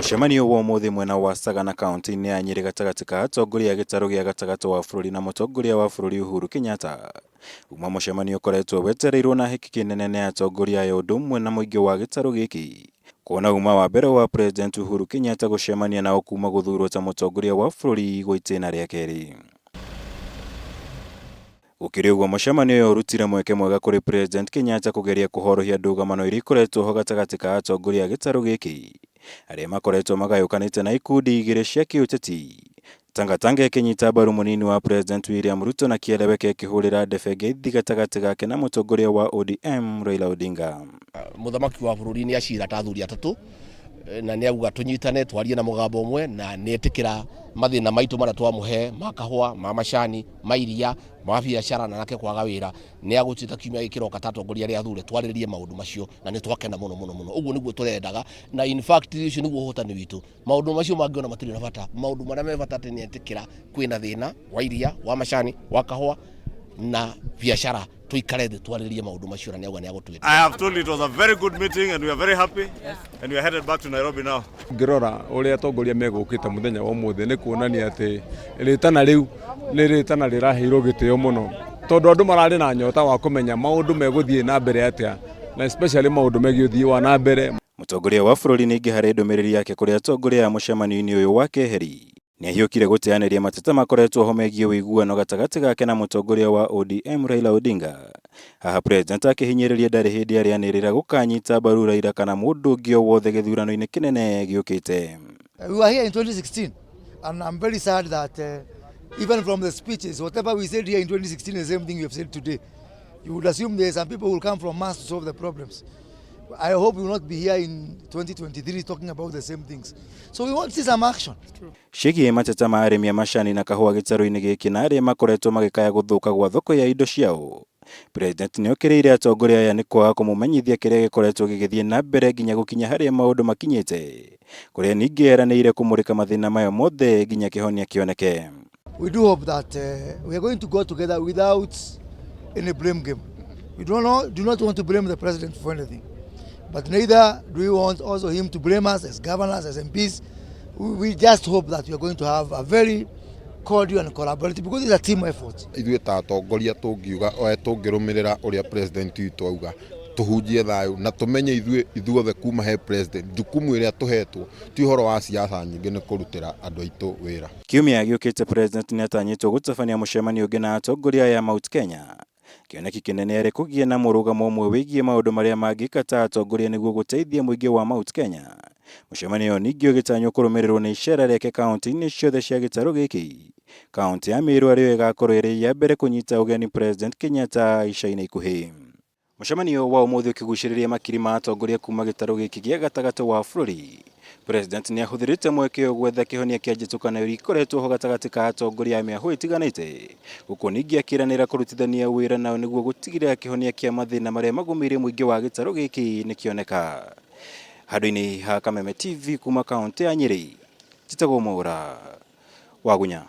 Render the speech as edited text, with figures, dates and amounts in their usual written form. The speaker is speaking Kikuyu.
Mũcemanio wa ũmũthĩ mwena wa Sagana kaunti-inĩ ya Nyĩrĩ gatagatĩ ka atongoria a gĩtarũ gĩa gatagatĩ wa bũrũri na mũtongoria wa bũrũri Uhuru Kenyatta uma mũcemanio ũkoretwo wetereirwo na hĩkĩkĩ nene nĩ atongoria aya ũndũ ũmwe na mũingĩ wa gĩtarũ gĩkĩ kuona uma wa mbere wa President Uhuru Kenyatta gũcemania nao kuma gũthurwo ta mũtongoria wa bũrũri gwa itĩna rĩa kerĩ. Gũkĩrĩ ũguo, mũcemanio ũyũ ũrutire mweke mwega kũrĩ President Kenyatta kũgeria kũhorohia ndũgamano iria ikoretwo ho gatagatĩ ka atongoria a gĩtarũ gĩkĩ arĩa makoretwo magayũkanĩte na ikundi igĩrĩ cia kĩũteti, Tangatanga ĩkĩnyita mbaru mũnini wa President William Ruto na Kieleweke ĩkĩhũrĩra ndebe ngeithi gatagatĩ gake na mũtongoria wa ODM Raila Odinga. Mũthamaki wa bũrũri nĩ acira ta athuri atatũ na nĩ auga tũnyitane twarie na mũgambo ũmwe na nĩ etĩkĩra mathĩna maitũ marĩa twamũhe ma kahũa, ma macani, ma iria, ma biacara na nake kwaga wĩra. Nĩ agũtuĩka kiumia gĩkĩroka ta atongoria arĩa athure twarĩrĩrie maũndũ macio na nĩ twakena mũno mũno mũno. Ũguo nĩguo tũrendaga na in fact ũcio nĩguo ũhotani witũ. Maũndũ macio mangĩ ona matirĩ na bata. Maũndũ marĩa me bata atĩ nĩ etĩkĩra kwĩna thĩna wa iria, wa macani, wa kahũa na biacara tuikare thĩ twarĩrĩrie maũndũ macio na nĩ auga nĩ agũtwĩta. I have told you it was a very good meeting and we are very happy and we are headed back to Nairobi now. Ngĩrora ũrĩa atongoria megũkĩte mũthenya wa ũmũthĩ nĩ kuonania atĩ rĩtana rĩu nĩ rĩtana rĩraheirwo gĩtĩo mũno tondũ andũ mararĩ na nyota wa kũmenya maũndũ megũthiĩ na mbere atĩa na especially maũndũ megiĩ ũthii wa na mbere. Mũtongoria wa bũrũri ningĩ harĩ ndũmĩrĩri yake kũrĩ atongoria a mũcemanio-inĩ ũyũ wa keheri nĩ ahiũkire gũteanĩria mateta makoretwo ho megiĩ ũiguano gatagatĩ gake na mũtongoria wa ODM Raila Odinga. Haha President akĩhinyĩrĩria ndarĩ hĩndĩ arĩanĩrĩra gũkanyita mbaru Raila kana mũndũ ũngĩ o wothe gĩthurano-inĩ kĩnene gĩũkĩte. We were here in 2016 and I'm very sad that even from the speeches, whatever we said here in 2016 is the same thing we have said today. You would assume there are some people who will come from Mars to solve the problems. I hope we will not be here in 2023 talking about the same things. So we want to see some action. Ciĩgiĩ mateta ma arĩmi a macani na kahũa gĩtarũ-inĩ gĩkĩ na arĩa makoretwo magĩkaya gũthũka gwa thoko ya indo ciao. President nĩ okĩrĩire atongoria aya nĩ kwaga kũmũmenyithia kĩrĩa gĩkoretwo gĩgĩthiĩ na mbere nginya gũkinya harĩa maũndũ makinyĩte, kũrĩa ningĩ eranĩire kũmũrĩka mathĩna mayo mothe nginya kĩhonia kĩoneke. We do hope that we are going to go together without any blame game. We do not want to blame the president for anything, but neither do we want also him to blame us as governors, as MPs. We just hope that we are going to have a very cordial and collaborative, because it's a team effort. Ithuĩ ta atongoria tũngiuga tũngĩrũmĩrĩra ũrĩa president witũ auga, tũhunjie thayũ na tũmenye ithuĩ ithuothe kuma he president jukumu ĩrĩa tũhetwo ti ũhoro wa siasa nyingĩ, nĩ kũrutĩra andũ aitũ wĩra. Kiumia gĩũkĩte President nĩ atanyĩtwo gũtabania mũcemanio ũngĩ na atongoria aya Mount Kenya. Kĩoneki kĩnene arĩ kũgĩa na mũrũgamo ũmwe wĩgiĩ maũndũ marĩa mangĩka ta atongoria nĩguo gũteithia mũingĩ wa Mount Kenya. Mũcemanio ũyũ ningĩ ũgĩtanywo kũrũmĩrĩrwo nĩ icera rĩake kaunti-inĩ ciothe cia gĩtarũ gĩkĩ. Kaunti ya Meru arĩyo ĩgakorwo ĩrĩ ya mbere kũnyita ũgeni President Kenyatta ica-inĩ ikuhĩ. Mũcemanio wa ũmũthĩ ũkĩgucĩrĩria makiri ma atongoria kuma gĩtarũ gĩkĩ gĩa gatagatĩ wa bũrũri. President nĩ ahũthĩrĩte mweke ũyũ gwetha kĩhonia kĩa njĩtũkano iria ikoretwo ho gatagatĩ ka atongoria a mĩahũ ĩtiganĩte. Gũkũ ningĩ akĩranĩra kũrutithania wĩra nao nĩguo gũtigĩrĩra kĩhonia kĩa mathĩna marĩa magũmĩire mũingĩ wa gĩtarũ gĩkĩ nĩ kĩoneka. Handũ-inĩ ha Kameme TV kuma kaunti ya Nyĩrĩ, njĩtagwo Mwaũra Wagunya.